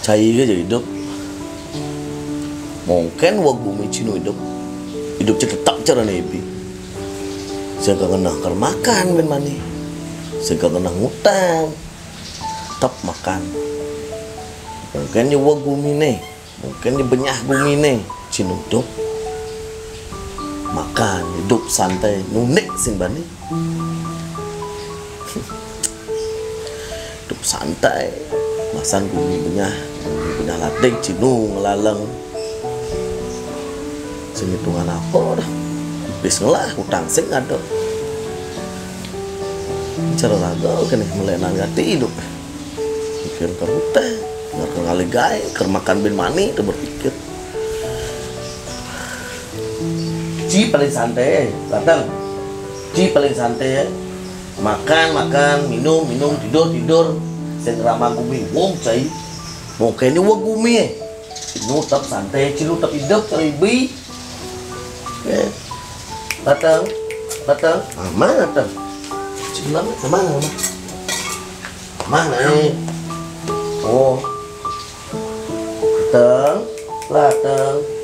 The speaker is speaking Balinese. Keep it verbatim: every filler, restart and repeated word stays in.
Cai gé jadi idup. Mungkin wak gumi cai nu idup. Idup cai tetap carané ibi. Sing kangenang keur makan bén mani. Sing kangenang ngutang. Tetap makan. Mungkin ya wak guminé. Mungkin ya benyah guminé. Cai nu idup. Makan, idup santai, nunik sing bani. Idup santai. Masan gumi benyah, gumi benyah lading, cai nu ngelaleng. Sing hitungan apa dah? Bis ngelah, utang sing ada. Cara raga kéné melénan gati idup. Pikir keur utang, keur ngalih gaé, keur makan bén mani, teu berpikir. Cai paling santai, datang. Cai paling santai. Makan, makan, minum, minum, tidur, tidur. Sing ramah gumi, wong cai. Mau kayaknya wong gumi. Cai nu tetap santai, cai nu tetap idup, cai ibi. Eh, datang, datang. Mama datang. Cai nu mama, mama. Mama, eh. Oh. Datang, datang.